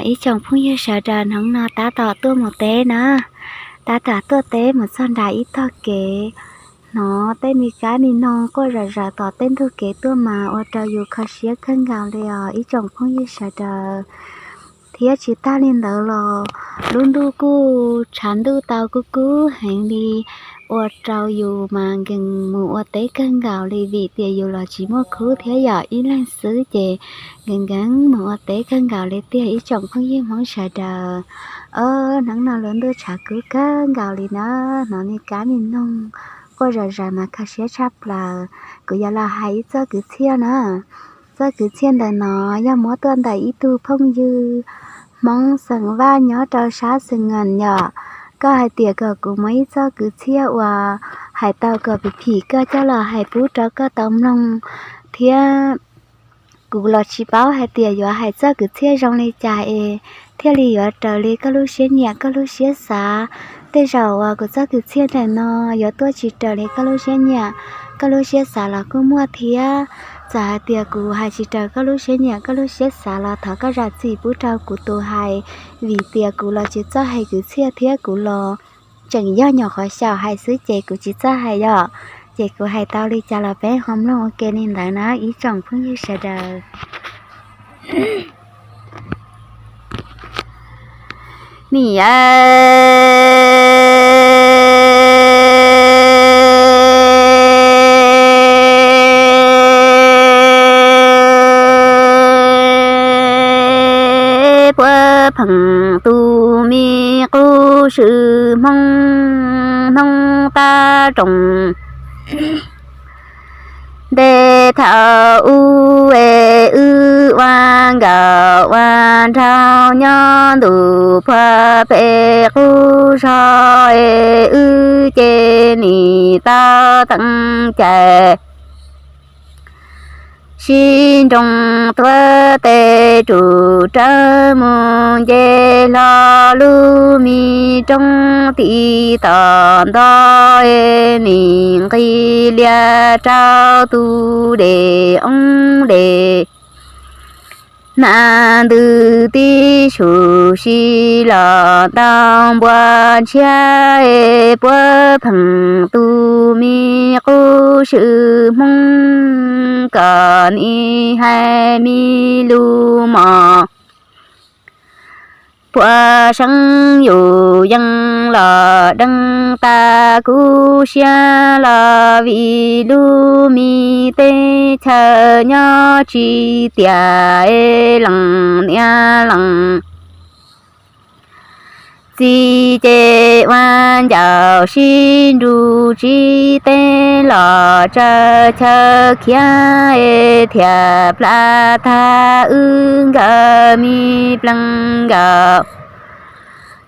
Ib tsoom phooj ywg sawv daws, hnub no tab tom tuaj mus teb na, tab tom tuaj teb mus txog nram ib tog kev, hnov tej me kab me noog quaj zom zaws tom tej ntug kev tuaj mas ua rau yus kho siab kawg nkaus li os ib tsoom phooj ywg sawv daws. Thiab tsis tag li ntawd los lub ntuj kuj tshav ntuj tau kub kub heev li, ua rau yus mas nkees mus ua teb kawg nkaus li vim tias yus los tsis muaj khub thiab yom, ib leeg xwb ces nkees nkees mus ua teb kawg nkaus li tiag ib tsoom phooj ywg Hmoob sawv daws. Hnub no lub ntuj tshav kub kawg nkaus li na, hnov me kab me noog quaj zom zaws mas kho siab tshaj plaws. Kuv yuav los hais ib txoj kwv txhiaj na. Txoj kwv txhiaj ntawm no yog muab tuaj ntawm ib tug phooj ywg Hmoob xeem Vaj nyob rau sab Xeem Ŋam yom. Koj hais tias kom kuv muab ib txoj kwv txhiaj uas hais tau kom phim phim koj coj los hais pub rau koj tau mloog, thiab kuv los tsis paub hais tias yuav hais txoj kwv txhiaj zoo li cas es thiaj li yuav raws li koj lub siab nyiam koj lub siab xav. Tej zaum uas kuv txoj kwv txhiaj ntawm no yuav tuaj tsis raws li koj lub siab nyiam koj lub siab xav los kuj muaj thiab. Txawm hais tias kuv hais tsis raws koj lub siab nyiam koj lub siab xav los thov koj zam txim pub rau kuv tus hais, vim tias kuv los tsis txawj hais kwv txhiaj thiab kuv los tseem yog nyuam qhuav xyaum hais xwb ces kuv tsis txawj hais yom. Ces kuv hais tau li cas los peb ho mloog ua ke li ntawd na ib tsoom phooj ywg sawv daws. Nim puab pheem tus me qub swm Hmoob, Hmoob pab roos. Nte thaum ub es wb ua nkawm ua nraug nyob ntuj puag pem qub zog es wb ces nim tau teem cai sib nroo tuav tes rub rawv mus nce hlo lub me roob tim tom ntoj es nim nqis lias rau tus dej oob dej. Nas ntws tib sum si los ntau npua ntshiab es puab pheem tus me qub swm Hmoob kom nim hais me lus mos. Puab seeb yus yeej los deev tas kuv siab los vim lub me teb chaws nyob tsis tiam es lees niam lees txiv ces ua ncaus sib nrug tsis teb los tsaws chaw khiav es thiaj plam tag wb nkawd me plees nkaus.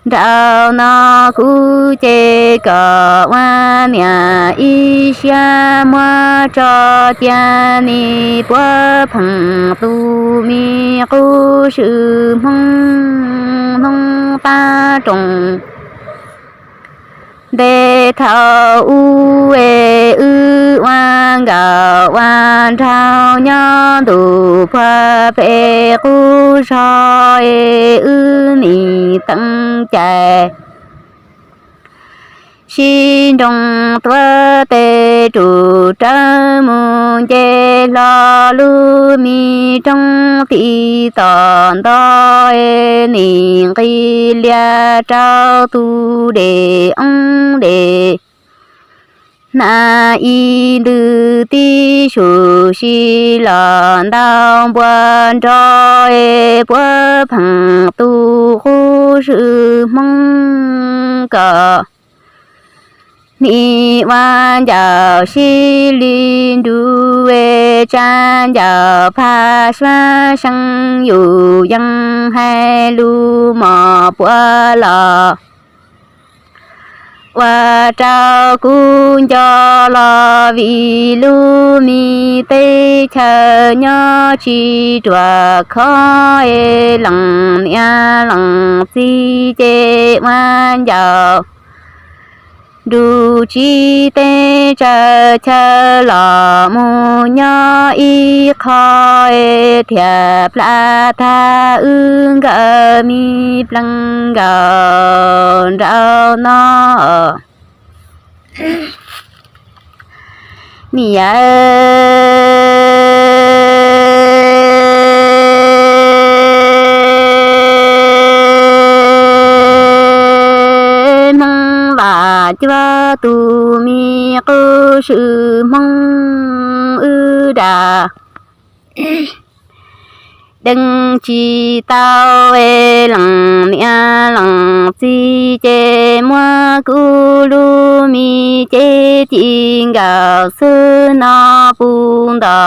Nraum no kuv ces kom ua niam ib siab muab tso cia nim puab pheem tus me qub swm Hmoob, Hmoob pab roos. Nte thaum ub es wb ua nkawm ua nraug nyob ntuj puag pem qub zog es wb nim teem cai sib nroo tuav tes rub rawv mus nce hlo lub me roob tim tom ntoj es nim nqis lias rau tus dej oob dej. Nas ib ntws tib sum si los ntau npua nrog es puab pheem tus qub swm Hmoob kom nim ua ncaus sib li nrug es tsa ncaus phaj suab seeb yus yeej hais lus mos puab los ua rau kuv nco los vim lub me teb chaws nyob tsis ruam khov es lees niam lees txiv ces ua ncaus rus tsis teb tsaws chaw los mus nyob ib qho es thiaj plam tag wb nkawd me plees nkaus nraum no. Niam yawm Hmoob Vam Cuab tus me qub swm Hmoob wb dag deev tsis tau es leej niam leej txiv ces muab kuv lub me cev ci nkawd xwb no puv nto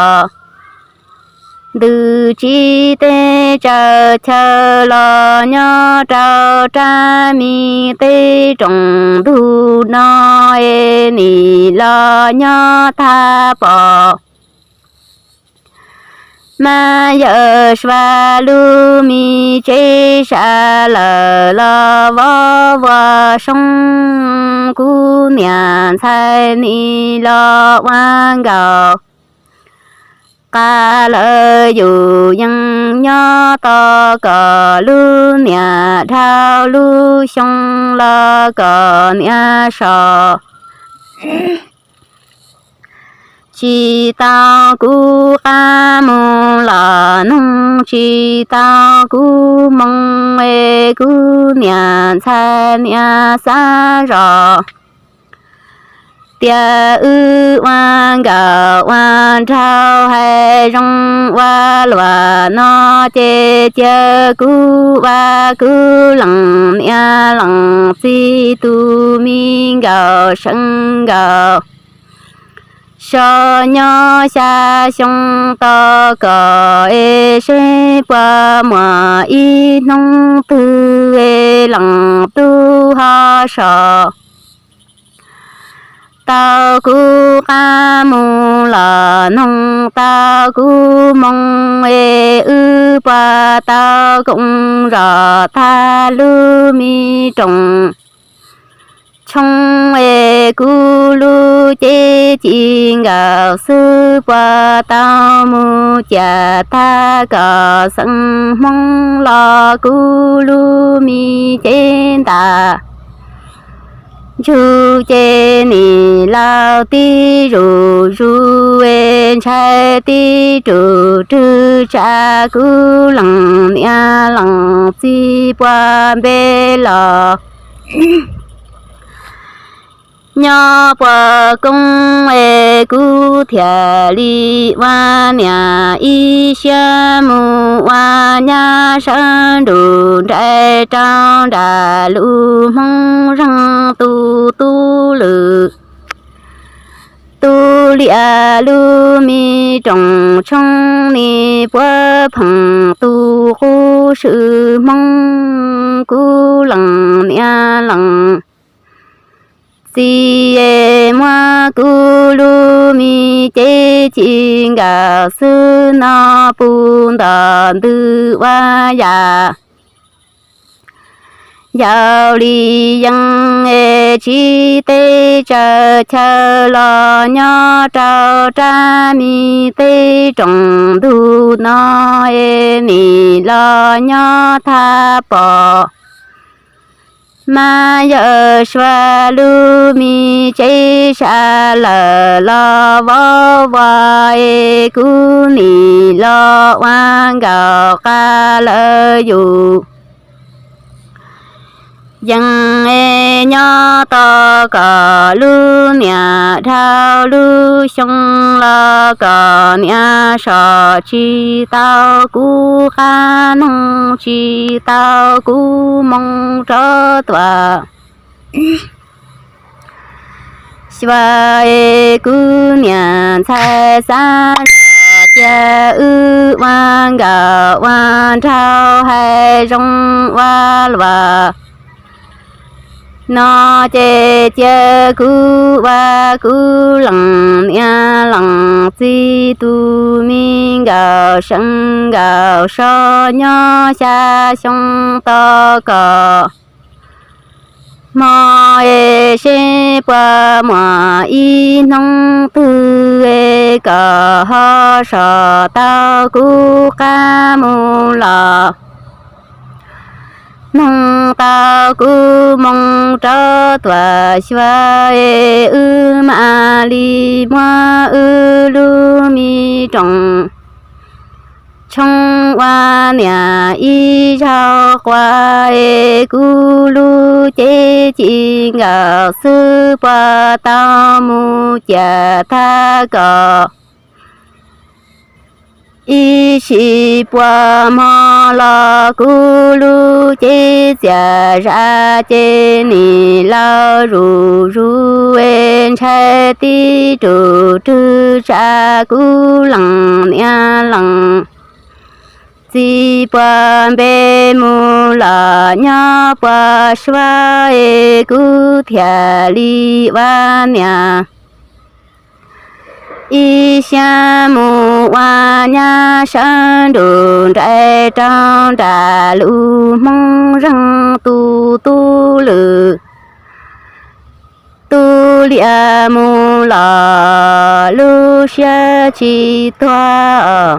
ntws tsis teb tsaws chaw los nyob rau rab me teb rooj ntug no es nim los nyob thab pom Mas yawm Suav lub me tsev sab lawm los vov vua soo, kuv niam ntxhais nim los ua nkaus. Qab lawm yus yeej nyob tos kom lub niam dhau lub xyoo los kom niam so tsis tau kuv qab mus los noog tsis tau kuv moo es kuv niam ntxhais niam xav zog tias wb ua nkawm ua nraug hais zoo ua luam no ces cia kuv ua kuv leej niam leej txiv tus me nkauj seev nkauj so nyob xya xyoo tos kom es seb puas muaj ib hnub twg es leej tub ho so tau kuv qab mus los noog tau kuv moo es wb puas tau koom zos thab lub me rooj tshoob es kuv lub cev ci nkawd xwb puas tau mus cia thab kom xeem Hmoob los kuv lub me cev ntas ntsug ces nim laus tib zuj zus es ntshai tib rus rwg tsa kuv leej niam leej txiv puag npe los nyob puag koob es kuv thiaj li ua niam ib siab mus ua nyab sawv nrug nraim rau nram lub Hmoob Zeeg tus tub lwm tub liam lub me rooj tshoob nim puab pheej tus qub swm Hmoob kuv leej niam leej txiv es muab kuv lub me cev ci nkawd xwb no puv nto ntws ua yam yau li yees es tsis teb tsaws chaw los nyob rau rab me teb rooj ntug no es nim los nyob thab pom Mas yawm Suav lub me tsev sab lawm los vov vua es kuv nim los ua nkaus qab lawm yus yees es nyob tos kom lub niam dhau lub xyoo los kom niam so tsis tau kuv qab noog tsis tau kuv moo rov tuaj xyuas es kuv niam ntxhais xav zog tias wb ua nkawm ua nraug hais zoo ua luam no ces cia kuv ua kuv leej niam leej txiv tus me nkauj seev nkauj so nyob xya xyoo tos kom Hmo es seb puas muaj ib hnub twg es kom ho so tau kuv qab mus los, mloog tau kuv moo rov tuaj xyuas es wb mam li muab wb lub me rooj tshoob ua niam ib zaug quas es kuv lub cev ci nkawm xwb puas tau mus ciam tag kom ib sij puas hmo los kuv lub cev txias zam ces nim laus zuj zus es ntshai tib tug rwg tsam kuv lees niam lees txiv puas npe mus los nyob puas suav es kuv thiaj li ua niam ib xyab mus ua nyab sawv nruj nraim rau nram lub hmoob zeeg tu tub lwm tub liam mus los lub siab tsis tuag.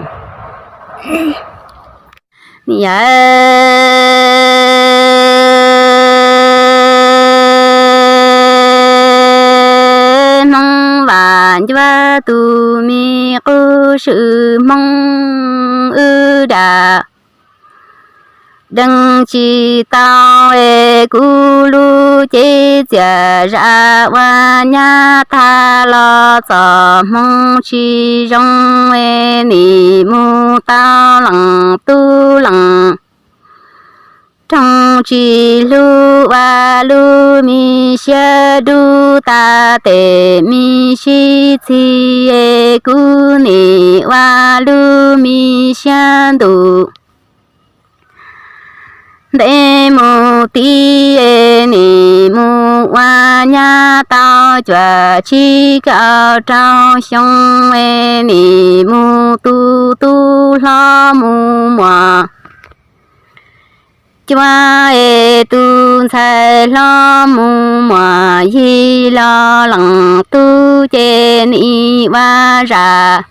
Yawm Hmoob Vam Ncuab tus me qub swm Hmoob wb dam deev tsis tau es kuv lub cev txias zam ua nyab tag los txoj hmoo tsis zoo es nim mus tau lees tub lees roog tsis hlub ua lub me siab dub tas tes me sib txig es kuv nim ua lub me siab ntuj ntev mus tid es nim mus ua nyab tau cuaj tsib kaum rau xyoo es nim mus tu tub hlob mus muam cuab es tus ntxhais hlob mus muam yig los lees tub ces nim ua zam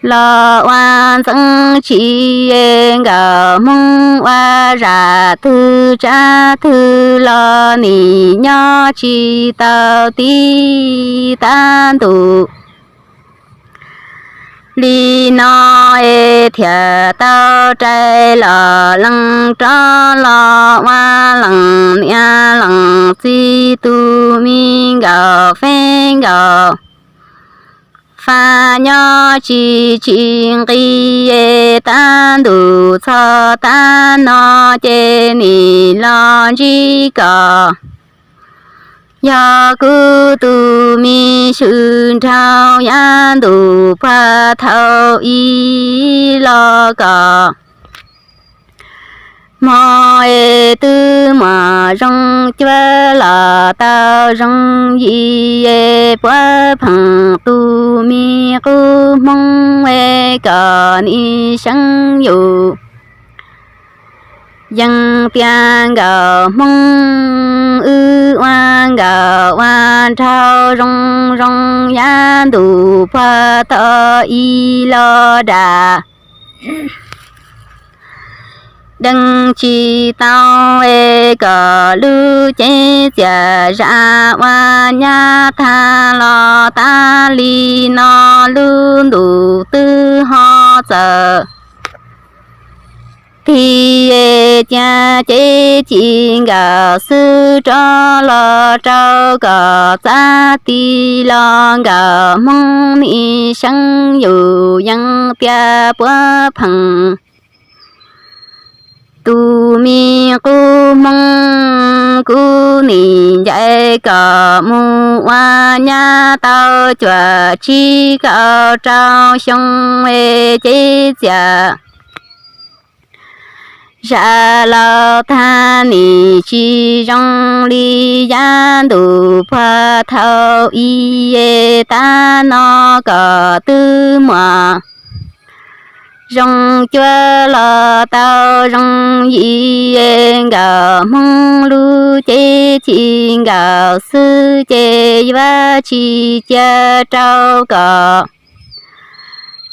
los ua ntxeev tsis es nkawm Hmoob ua zam twg tsab twg los nim nyob tsis tau tib tab ntus li no es thiaj tau rais los lees rov los ua lees niam lees txiv tus me nkawm feeb nkawm faj nyob tsis tsis nqis es tab ntus txog tab no ces nim los ntsib kom yog kuv tus me swm nraug yav ntuj puag thaum ub los kom hmo es twb muaj zoo cuab los tau zoo yim es puab pheej tus me qub Hmoob es kom nim seev yus yees tias nkawm Hmoob wb ua nkawm ua nraug zoo zoo yav ntuj puag thaum ub los dam deev tsis tau es kom lub cev txias zam ua nyab tag los tas li no lub ntuj twb ho txawm tig es cia cev ci nkawm xwb rov los rau kom txav ti los nkawm Hmoob nim seev yus yees tias puab pheej tus me qub Hmoob kuv nim ncaim kom mus ua nyab tau cuaj tsib kaum rau xyoo es cev txias zam los tag nim tsis zoo li yav ntuj puag thaum ub es tab no kom twb muaj zoo cuab los tau zoo yim es nkawm Hmoob lub lub cev ci nkawm xwb ces yuav tsis cia rau kom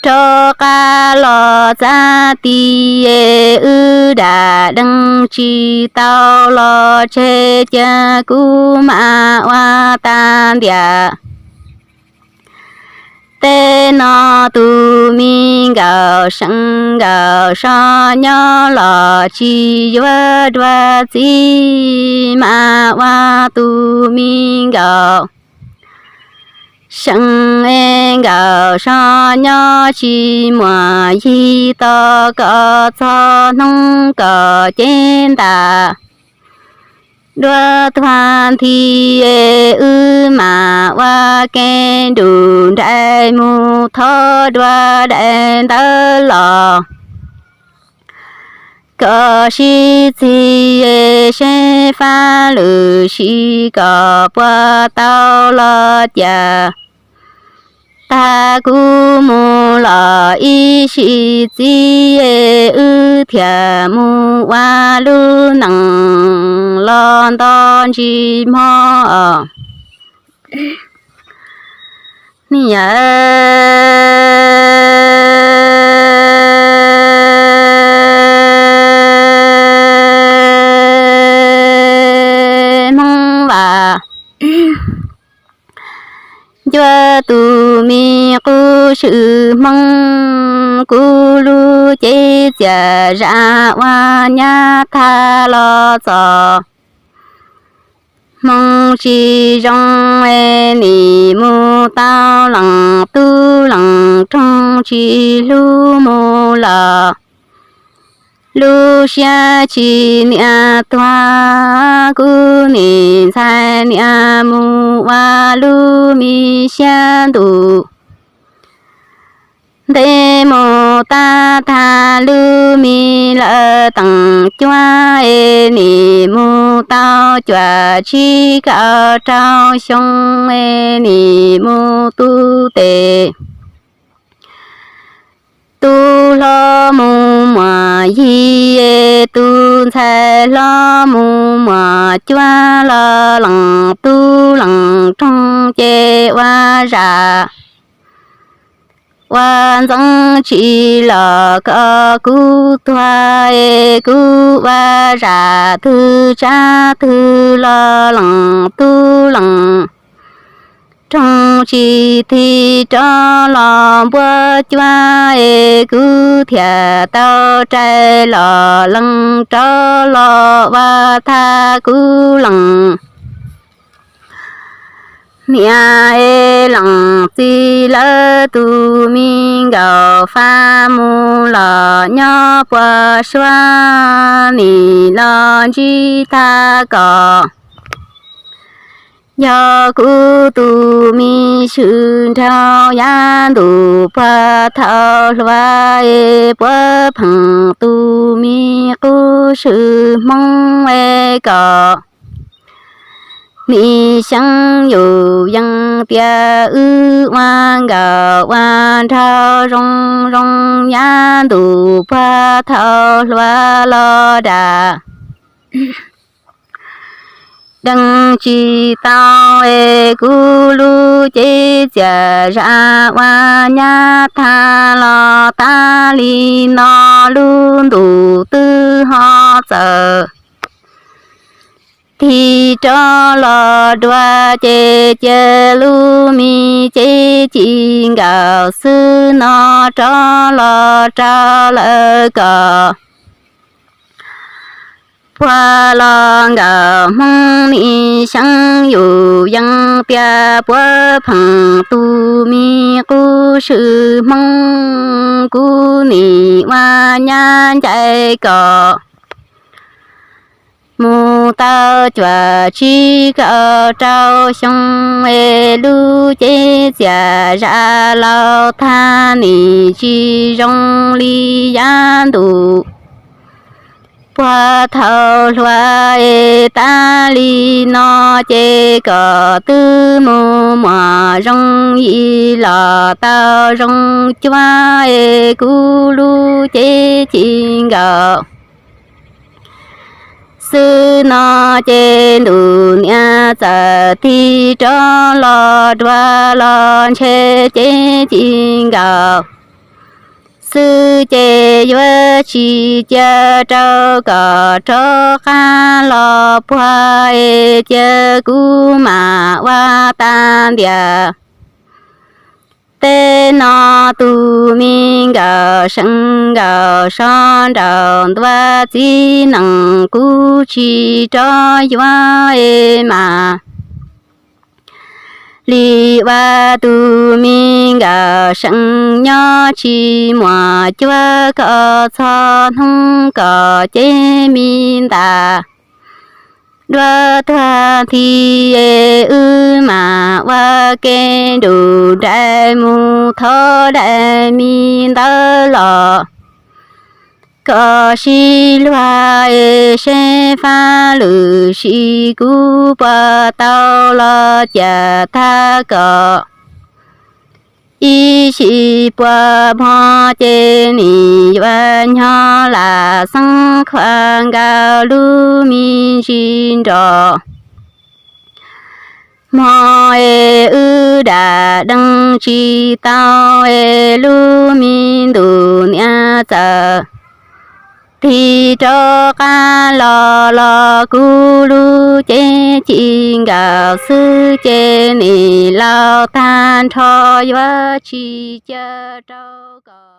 rov qab los txaj ti. Wb dam dees tsis tau los tseg, cia kuv mam ua tag ntiam teb no. Tus me nkauj See nkawd so nyob los tsis yuav dua txiv, mam ua tus me nkauj See nkawd so nyob tsis muaj yig tos kom txog hnub kom cev ntas dua tuag nthi. Wb mam ua ke nrus nraim mus thov dua daim ntawv los kom sib txig, seb fab lwm sim kom puas tau los cas. Tag kuv mus los ib sim txiv, wb thiaj mus ua lub neej los nto ntsis hmo os. Niam yawm Hmoob Vaj, cuab tus me qub swm Hmoob, kuv lub cev txias zam ua nyab thab los txog. Hmoo tsis zoo es nim mus tau leej tub leej roog, tsis hlub mus los lub siab tsis niam tuag. Kuv nim ntxhais niam mus ua lub me siab ntuj ntev mus tab tag, lub me lawm teem cuab es nim mus tau cuaj tsib kaum rau xyoo es nim mus tu tes. Tus hlob mus muaj yig, tus ntxhais hlob mus muaj cuab, los leej tub leej roog ces ua zam ua ntxeev tsis los kom kuv tuag es kuv ua zam twg tsab twg los leej tub leej roog tsis tig rov los npuab cuab es kuv thiaj tau rais los leej rov los ua thab kuv leej niam es leej txiv lawv. Tus me nkauj Fab mus los nyob puag suab, nim los ntsib thab kom yog kuv tus me swm nraug yav ntuj puag thaum hluas es puab pheej tus me qub swm Hmoob es kom nim xyeeb yus yees tias wb ua nkauj ua nraug zoo zoo yav ntuj puag thaum hluas los dam dees tsis tau es kuv lub cev txias zam ua nyab thab los tas li no, lub ntuj twb ho txawm tig rov los dua ces cia lub me cev ci nkawm xwb no rov los rau lawv kom puag los nkawm Hmoob nim xyeeb yus yees tias puab pheej tus me qub swm Hmoob, kuv nim ua nyab ncaim kom mus tau cuaj tsib kaum rau xyoo es lub cev txias zam laus thab nim tsis zoo li yav ntuj puag thaum hluas es tas li no ces kom twb mus muaj zoo yim los tau zoo cuab es kuv lub cev ci nkawm Xwb no ces ntuj niam txawm tig rov los dua los ntshe ces ci nkaus xwb ces yuav tsis cia rau kom rov qab los puag es cia kuv mam ua tag ntiag. Tej no tus me nkawm seev nkawm so nraum ntua txiv nees kuv tsis rov yuav es mas li ua tus me nkawm seev nyob tsis muaj cuab kom txog hnub kom ces me ntas dua tuag nthi es wb mam ua ke nrus nraim mus thov daim me ntawd los kom sib luag es seb faj lwm sim kuv puas tau los cas tag kom ib sim puas hmo ces nim yuav nyob lam xeeb khuam nkaus lub me ntsis nrog hmo es wb dam deej tsis tau es lub me ntuj niam txawm tig rov qab los los kuv lub cev ci nkaus xwb ces nim laus tag nrho yuav tsis cia rau kom